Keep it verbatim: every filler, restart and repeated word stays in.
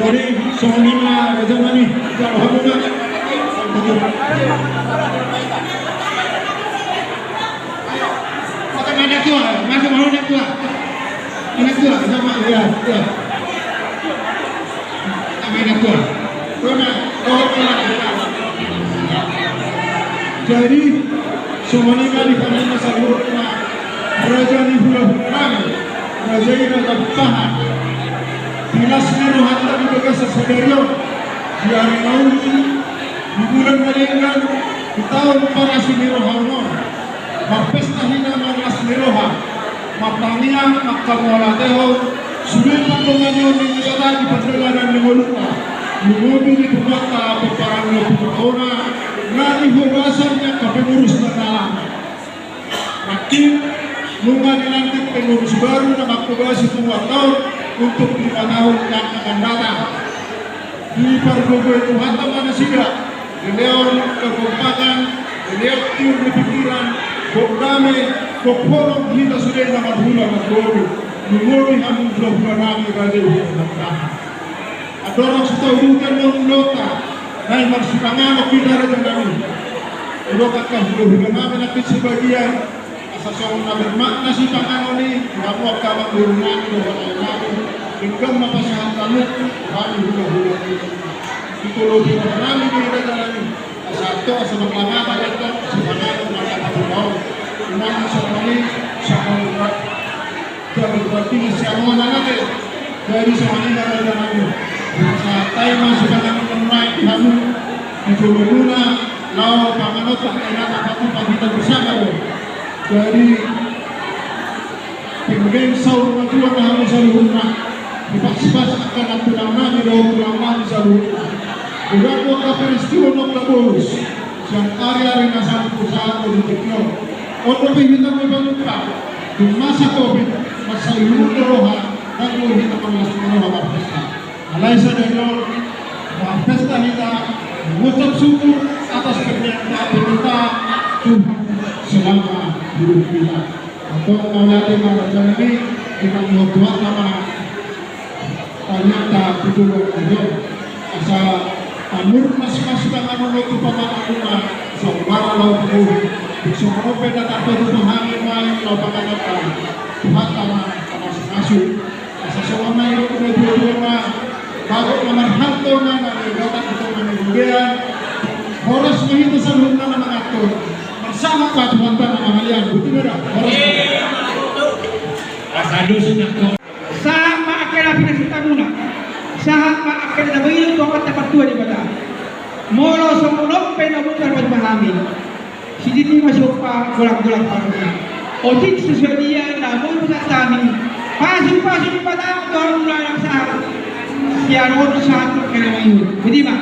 Jadi, songon i ma raja nami, kalau hamu ma. Oke, mana tua? Masuk, mana tua? Mana tua? Sama, ya, ya. Sama mana tua? Mana? Oh, mana? Jadi, songon i ma di hami na saluhutna raja ni hulahula nami, raja i Raja Paha. Di las ni rohanta di bagasan sadari on, di ari na uli, di bulan na denggan, di taon parasi ni roha on, marpesta hita marlas ni roha, martangiang, manghamauliatehon sude pardonganion ni Debata di pardalanan ni ngolunta, lumobi di pungguanta pomparan ni ompunta on, na di hogasan ni angka pengurus na lama. Nangkin nunga dilantik pengurus baru na manghobasi pungguanta on untuk lima tahun yang akan datang. Dipargogoi Tuhanta ma nasida, dilehon kekompakan, dilehon tiur ni pikiran, gok dame, gok holong hita sude na marhula margogo, lumobi hamu hulahula nami raja i Raja Paha. Andorang so taudutan do mulaanta, naeng marsipanganon hita raja nami. Hudok angka hulahula nami nangkin sebagian, asa songon na bermakna sipanganon i, di hamu angka amangboru nami dohot ayah nami, denggan ma pasahat hamu, hami hulahula i. Di tolopi roha nami di raja nami, asa antong asa marlamata antong sipanganon na manghatai on. Unang songon i, songon i. Jadi berarti siamun anak e. Jadi songon i ma raja nami. Sahat hami ma sipanganon on di hamu. Di jolo muna laho panganon, tak enak apa tu pagi tak bisa kau. Jadi penggeng saur matua ma hamu saluhutna. Dipaspas angka nantunami dohot tulang nami saluhutna. Udah gua kaperistiwa nong laborus. Sian ari-ari na sampur sahat tu tingki on. On dope hita mangalangka. Dung masa covid, mansai luhut do roha, ndang boi hita marlas ni roha marpesta. Alai sadari on, marpesta hita, mengucap syukur atas pernyataan pemerintah Tuhan selama hidup kita. Antong mauliate ma raja nami, hita mangihut Tuhanta ma. Tangiangta tu Tuhan, asa anur mas mas tangan tu pamangan rumah, saudara lau tubuh, songon on pe na tarpatupa hami ma i laho panganon, Tuhanta ma na mamasu-masu. Asa songon na nidok ni natuatua ma, bagot na marhalto ma na nidok ni natuatua ma, horas ma hita saluhutna na manganhon. Marsahat ma Tuhanta na mangalean, botima da, horas ma. Asa dos na. Sahat ma angka na pinasinta muna. Sahat ma angka na tabaen tu Amanta Martua Debata. Molo songon on pe na boi tarpatupa hami, sididi ma somba, golanggolang pangarahutna. Otik so sadia na boi pasahat hami, pasupasu ni Debata ma tu hamuna na sahat. Sian on sahat tu angka na mangihut. Botima.